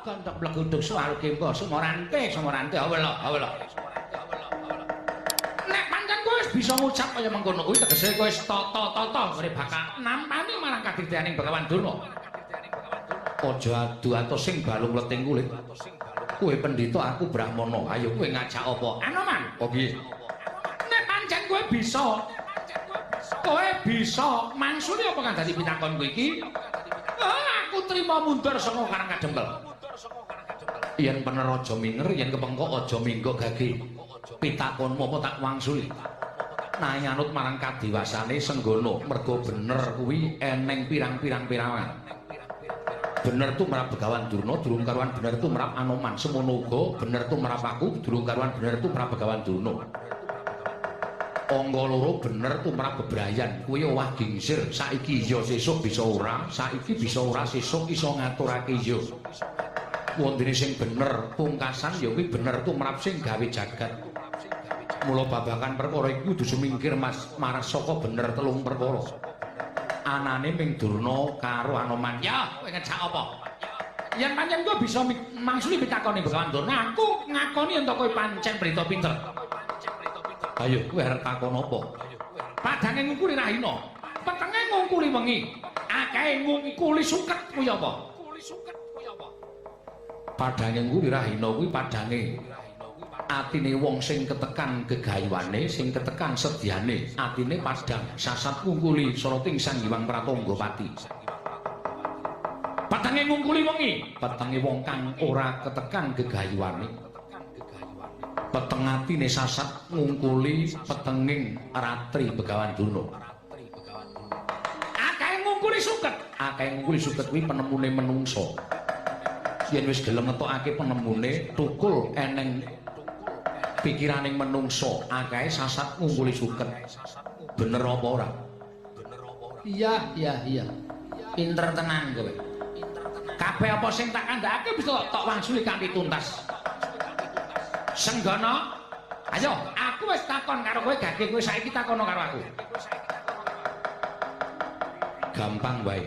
Gondok bleguduk suwalu gembo sumorante sumorante awela awela. Nek pancen kowe wis bisa ngucap kaya mengkono kuwi tegese kowe wis tata-tata ngene bakal nampani marang kadigdayaning Begawan Durna. Aja adu atos sing balung leting kulit. Kowe pendhita, aku brahmana. Ayo kowe ngajak apa? Anoman. Apa piye? Nek pancen kowe bisa, kowe bisa mangsuli apa kang dadi pitakonku iki? Ah, aku trima mundur saka Karang Kadempel. Yen pener aja minger, yen kepengkok aja minggok gage. Pitakonmu apa tak wangsuli? Nanging anut marang kadiwasane Senggana, merga bener kuwi eneng pirang-pirang pirawan. Bener tumrap Begawan Durna, durung karuan bener tumrap Anoman. Semono uga bener tumrap aku, durung karuan bener tumrap Begawan Durna. Angka loro bener tumrap bebrayan, kuwi owah gingsir. Saiki iya sesuk bisa ora, saiki bisa ora sesuk iso ngaturake iya. Wondene sing bener pungkasan ya kuwi bener tumrap sing gawe jagat. Mula babagan perkara iki kudu sumingkir Mas, maras saka bener telung perkara. Anane ming Durna karo Anoman. Ya, kowe ngejak apa? Yen pancen kowe bisa mangsuli pitakone Begawan Durna, aku ngakoni yen kowe pancen berita pinter. Ayo, kowe arep takon apa? Padange ngungkuli rahina, petenge ngungkuli wengi, akehe ngungkuli suket kuwi apa? Padange ngungkuli rahina kuwi padange atine wong sing ketekan gegayuhane, sing ketekan sedyane, atine padhang sasat ngungkuli soroting Sang Hyang Pratangga Pati. Padange ngungkuli wengi, petenge wong kang ora ketekan gegayuhane. Peteng atine sasat ngungkuli petenging ratri Begawan Durna. Akeh ngungkuli suket, akeh ngungkuli suket kuwi penemune menungsa. Yen wis gelem ngetokake penemune, tukul eneng pikiraning menungsa, akeh sasat ngungkuli suket. Bener apa ora? Iya, iya, iya. Pinter tenan kowe. Kabeh apa sing tak kandhakake bisa tok wangsuli kanthi tuntas. Senggana, ayo, aku wis takon karo kowe, gage kowe saiki takono karo aku. Gampang wae.